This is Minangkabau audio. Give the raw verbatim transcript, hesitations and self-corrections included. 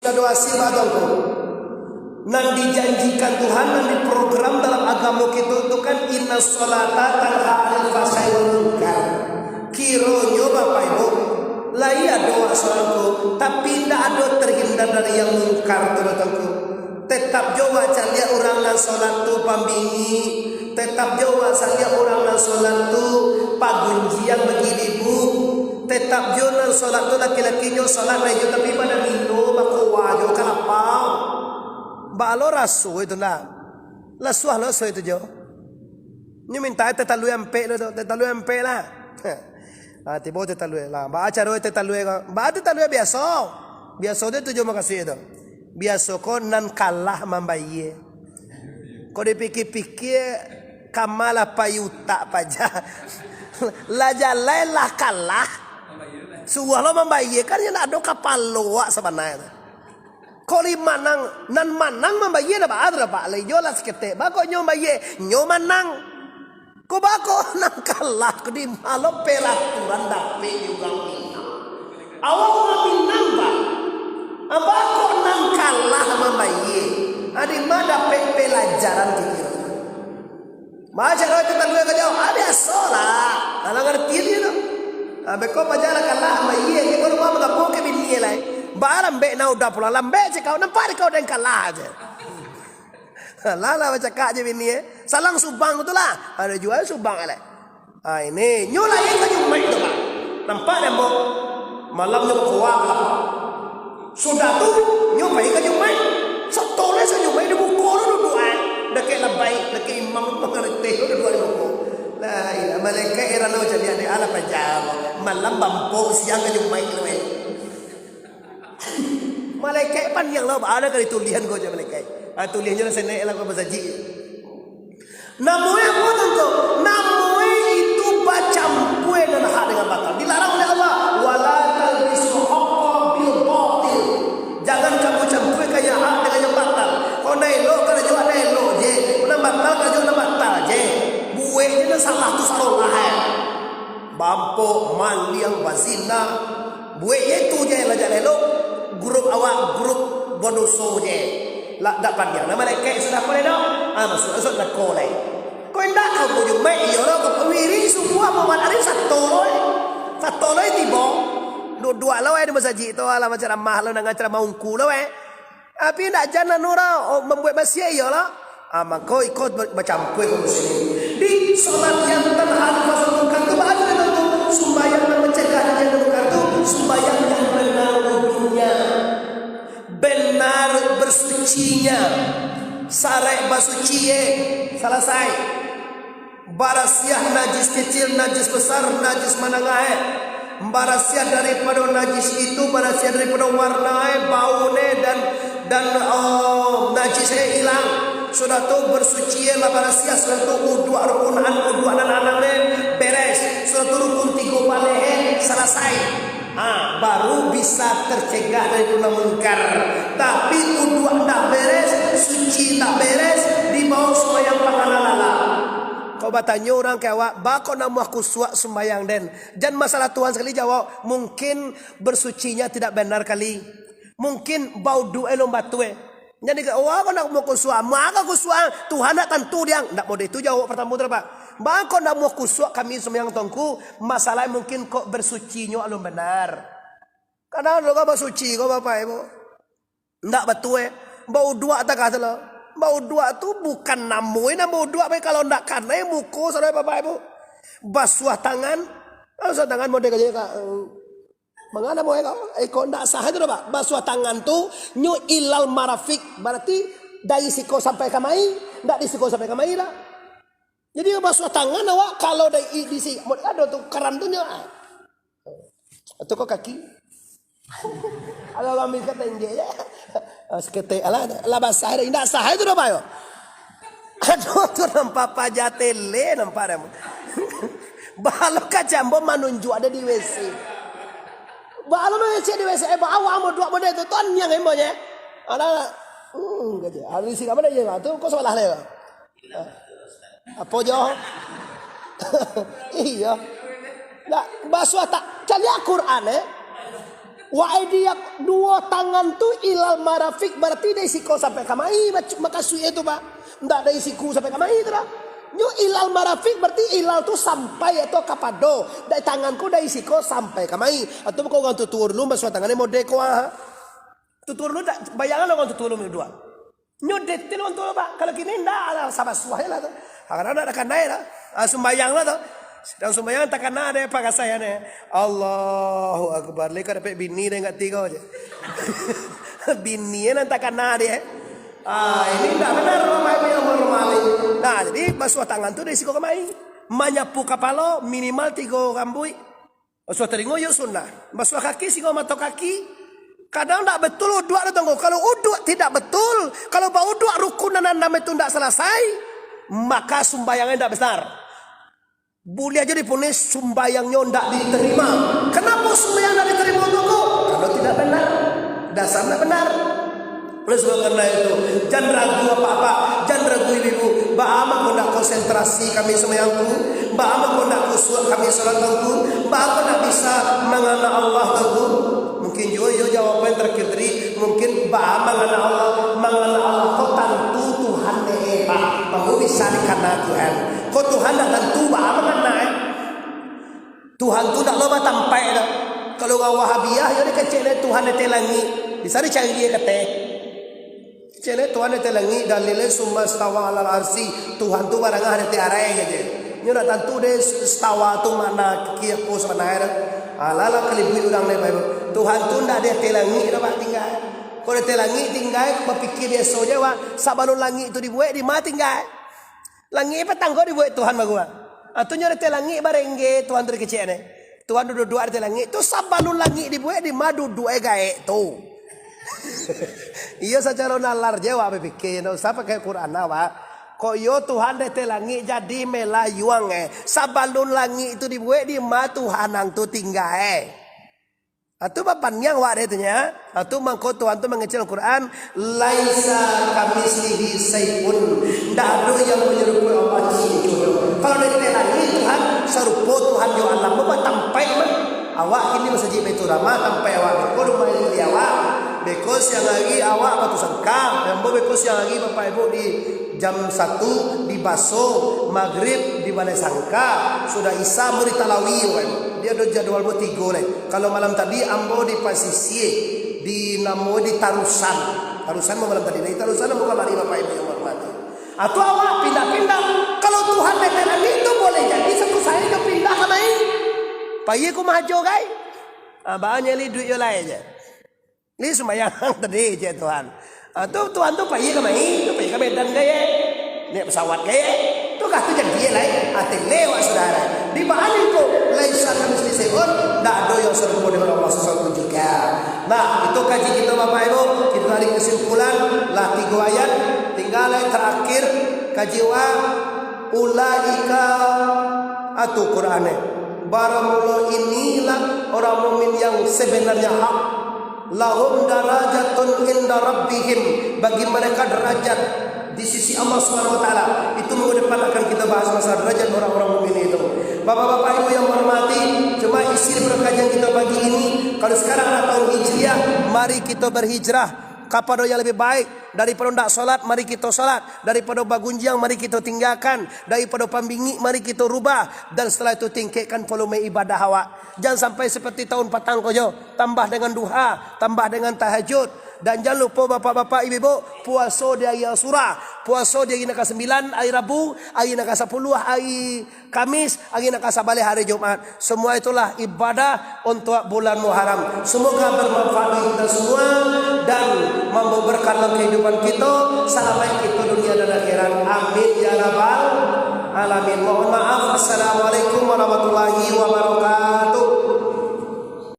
Ado hasil ba Tuangku. Nan dijanjikan Tuhan, nan diprogram dalam agamo kito tu kan, "Inna sholata tanha anil fahsya'i wal munkar." Kironyo Bapak Ibu, lai ado wak sholat tu, tapi indak ado terhindar dari yang mungkar tu, Tuangku. Tetap jo wak caliak urang nan sholat tu pambingik, tetap jo wak caliak urang nan sholat tu pagunjiang bagilibu, tetap jo nan sholat tu laki-lakinyo sholat lai jo tapi badan ino bakoa jo ka lapau. Baa lo raso itu ndak? Lasuah lo raso itu jo. Nyo minta teh talua ampek lo tu, teh talua ampek lah. Ah, tibo teh talua lah. Baa caro teh talua ko? Baa teh talua biaso. Biaso tu tujuah mukasuik tu. Biaso ko nan kalah mambayia. Ko dipikia-pikia, kama lah pai utak paja. Lah jalai lah kalah. Suruah lo mambayia, kan nyo ndak ado kapalo wak sabananyo tu. Ko lai manang, nan manang mambayia ndak baa tu, Pak. Lai jo lah saketek. Baa kok nyo mambayia, nyo manang. Ko baa kok nan kalah ko, di ma lo peraturan dapek di urang Minang. Awak urang Minang, Pak. Baa kok nan kalah mambayia? Ah, di ma dapek pelajaran kiro-kiro? Baa caro teh talua ka jauah? Ah, biaso lah. Alah ngarti dia tu. Ah, beko paja lah kalah mambayia, kiro rumah manggapo ka bini lai. Baa lambek nan udah pulang, lambek cek kau, nampak di kau den kalah je. Lah, lah bacakak je bini, eh. Salang subang tu lah. Ado jua subang, alek. Ha, ini. Nyo lai ka Jumaik tu, Pak. Nampak dek ambo? Malam nyo bakoa ka lapau. Sudah tu, nyo pai ka Jumaik. Satoleh sa Jumaik di muko tu duduak, eh. Dakek labai, dakek imam tu mangareteh tu duduak di muko. Lah, iya, malaikat heran lo caliak dek, alah paja. Malam bampok, siang ka Jumaik tu, eh. Malaikat pandang lo, baa ka ditulihan ko jo malaikat. Ah, tulihan jo lah senek lah ko basajik. Namoe apo tu? Namoe itu bacampua nan hak dengan batal. Dilarang oleh Allah. "Wala talbisul haqqa bil batil." Jangan kamu campuakan yang hak dengan yang batal. Kok nan elok karajo nan elok je, kok nan batal karajo nan batal je. Buek je nan salah tu sarolah, eh. Bampok, maliang, bazina. Buek je tu je lah jaleh lo. Grup awak, grup badoso je. Lah, dak pandiang lah malaikat sudah ko lai doh. Ah, masuak, masuak narako lai. Ko indak, ko Jumaik iyo lo, ko wirik subuah, Muhammad Arif sato lo, eh. Sato lo, eh, tibo. Duduak lo, eh, di masajik tu, alah, bacaramah lo, nanga caramah ungku lo, eh. Tapi indak jan anu lo, oh, mambuek masiak iyo lo. Ah, mangko iko ba-, bacampua kaum muslimin. Di solat yang tanha anil fahsya'i wal munkar tu, baa tu, sumbayang nan mancegah dari yang munkar tu, sumbayang yang bana wudunya. Bana bersucinya. Saraik basuci, eh. Salasai. Barasiah najis kecil, najis besar, najis manangah, eh. Barasiah daripado najis itu, barasiah daripado warna, eh, bau, eh, dan, dan, oh, najis, eh, ilang. Sudah tu bersuci, eh, lah barasiah, sudah tu wuduak rukun an, wuduak nan anam, eh, beres. Sudah tu rukun tigo baleh, eh, salasai. Ha, baru bisa tercegah dari nan mungkar. Tapi wuduak ndak beres, suci ndak beres, dibawa sumbayang pangana lalap. Kok batanyo urang ka awak, "Baa kok namuah kusuak sumbayang den?" Jan masalah Tuhan sakali jawab, mungkin bersucinya tidak benar kali. Mungkin bauduak elok batua. Jadi, "Wah, kok namuah kusuak, maka kusuak, Tuhan ndak tantu diang." Ndak model itu jawab pertamo tu, Pak. "Baa kok namuah kusuak kami sumbayang Tuangku?" Masalah mungkin kok bersucinyo alun benar. Kadang ado kan basuci ko, Bapak Ibu. Ndak batua, eh. Bauduak takah tu lo. Bauduak tu bukan namuah nan bauduak, bae kalau ndak kanai muko, saudara Bapak Ibu. Basuah tangan. Basuah tangan model kajanya, Kak. Manga namuah ko? Eh, kok ndak sah itu dah, Pak. Basuah tangan tu nyo ilal marafik. Berarti dari siko sampai kamari, ndak di siko sampai kamari lah. Jadi basuah tangan awak kalau dari i-, di si, ado tu karan tu nyo. Ah. Atau kau kaki? Kalau kami kata injek je. Ah, saketek, alah, lah basah dah. Indak sah itu dah, Pak, yo. Aduh, tu nampak paja tele, nampak dah. Baa lo kacambo manunjuak ado di W C. Baa lo mangecek di W C, eh, baa awak mo duak model tu, toniang imbonyo. Alah, hmm, kecek. Alah, di sini apa dah je, tu kau salah lah, yo. Apo jo? Iyo. Ndak, basuah ta-, caliak Quran, eh. Wa aidiyakum, duo tangan tu ilal marafiq, bararti dari siko sampai ka mai, mac-, makasuiknyo tu, Pak. Ndak dari siku sampai ka mai tu doh. Nyo ilal marafiq, bararti ilal tu sampai atau kapado. Dari tangan ko dari siko sampai ka mai. Atau kok urang tuo-tuo dulu basuah tangan model ko, ah. Tuo-tuo dulu dak, bayangan urang tuo-tuo dulu duo. Nyo detail urang tuo, Pak. Kalau kini ndak lah, sabasuah lah tu. Kadang-kadang ndak takana lah. Ah, sumbayang lah tu. Sadang sumbayang takana dek Pak kasai ni. Allahu Akbar. Lai ka dapek bini dek ngati ko je. Bini nan takana dek. Ah, ini ndak benar, Bapak Ibu yang menghormati. Nah, jadi basuah tangan tu dari siko ka mai. Manyapu kapalo minimal tigo rambuik. Basuah talingo yo sunnah. Basuah kaki siko mato kaki. Kadang ndak betul uduak tu, Tongko. Kalau uduak tidak betul, kalau bauduak rukun nan anam itu ndak salasai, maka sumbayangnyo ndak benar. Buliah jo dipunis sumbayangnyo ndak diterima. Kenapa sumbayang ndak diterima, Tongko? Karena tidak benar. Dasar ndak benar. Oleh sebab karena itu, jan ragu apak-apak, jan ragu ibu-ibu. Baa mangko ndak konsentrasi kami sumbayang tu? Baa mangko ndak khusyuk kami salat tu? Baa mangko ndak bisa mangana Allah tu? Mungkin juo iyo jawaban terakhir tadi, mungkin baa mangana Allah, mangana Allah ko tantu Tuhan dek, eh, Pak. Baru bisa dikana Tuhan. Ko Tuhan ndak tantu, baa mangana, eh? Tuhan tu ndak lo batampaik doh. Kalau urang Wahabiah, iyo dikecek dek Tuhan di ateh langik. Bisa dicari di ateh. Kecek dek Tuhan di ateh langik, dalilnyo summa stawa alal arsy. Tuhan tu barangah di ateh arai, kecek. Nyo ndak tantu dek stawa tu makna kiki apo sabananyo doh. Alah lah kalibuik urang dek, Bapak Ibu. Tuhan tu ndak di ateh langik doh, Pak, tingga. Kalau di ateh langik tingga, bapikia biaso je, Pak. Sabalun langik tu dibuek, di ma tingga? Langik patang ko dibuek Tuhan baguah. Ah, tu nyo di ateh langik barengge Tuhan tu dikecek ne. Tuhan duduak di ateh langik. Tu sabalun langik dibuek, di ma duduak e gaek tu? Iyo, sacaro nalar je awak bapikia, ndak usah pakai Quran awak. Kok iyo Tuhan di ateh langik jadi melayuang, eh. Sabalun langik tu dibuek, di ma Tuhan ang tu tingga, eh? Atu bapaniang awak dek tu nyo. Atu mangko Tuhan tu mangecek Al-Quran, "Laisa kamitslihi syai'un." Ndak ado yang manyarupai Allah ciek juo. Kalau dari langik Tuhan, sarupo Tuhan jo alam, batampaik mah. Awak kini masajik Baiturrahmah, tampaik awak. Beko rumah istri awak. Beko siang hari awak Batusangka. Ambo beko siang hari Bapak Ibu di jam satu di Baso, magrib di Balai Sangka, sudah Isya ambo di Talawi, Bapak Ibu. Dia ado jadwal ambo tigo lai. Kalau malam tadi ambo di Pasisia, di namo di Tarusan. Tarusan ambo malam tadi, dari Tarusan ambo kamari, Bapak Ibu yang hormati. Atau awak pindah-pindah. Kalau Tuhan di langik tu boleh jadi satu saat jo pindah ka main. Payi ku mahajo gai. Ah, baa nyeli duit yo lai je. Ni sumbayang tadi, cek Tuhan. Ah, tu Tuhan tu payi ka main, tu payi ka Medan gaya. Naik pesawat gaya. Tu kah tu jadi lai. Ati lewat saudara. Di balik tu, laisa kamitslihi syai'un, ndak ado yang serupa dengan Allah sesuatu juga. Nah, itu kaji kita Bapak Ibu. Kita tarik kesimpulan, lah tiga ayat. Tinggal ayat terakhir, kaji wa ulaika atu Quran eh. Baramulo inilah orang mukmin yang sebenarnya hak. Lahum darajatun inda rabbihim, bagi mereka derajat di sisi Allah Subhanahu wa Taala. Itu minggu depan akan kita bahas masalah derajat orang-orang mukmin itu. Bapak-bapak, Ibu yang hormati, cuma isi perkajian kita pagi ini. Kalau sekarang adalah tahun Hijriah, mari kita berhijrah kepada yang lebih baik. Daripada ndak solat, mari kita solat. Daripada bagunjiang, mari kita tinggalkan. Daripada pambingik, mari kita rubah. Dan setelah itu, tingkatkan volume ibadah awak. Jangan sampai seperti tahun patang ko jo. Tambah dengan duha, tambah dengan tahajud. Dan jangan lupa bapak-bapak, ibu-ibu, puaso di hari Asyura, puaso di hari nan kasambilan, hari Rabu, hari nan kasapuluah, hari Kamis, hari nan kasabaleh, hari Jumat. Semua itulah ibadah untuk bulan Muharram. Semoga bermanfaat bagi kita semua dan membawa berkah dalam kehidupan kita, salamaik kita dunia dan akhirat. Amin ya rabbal alamin. Mohon maaf. Assalamualaikum warahmatullahi wabarakatuh.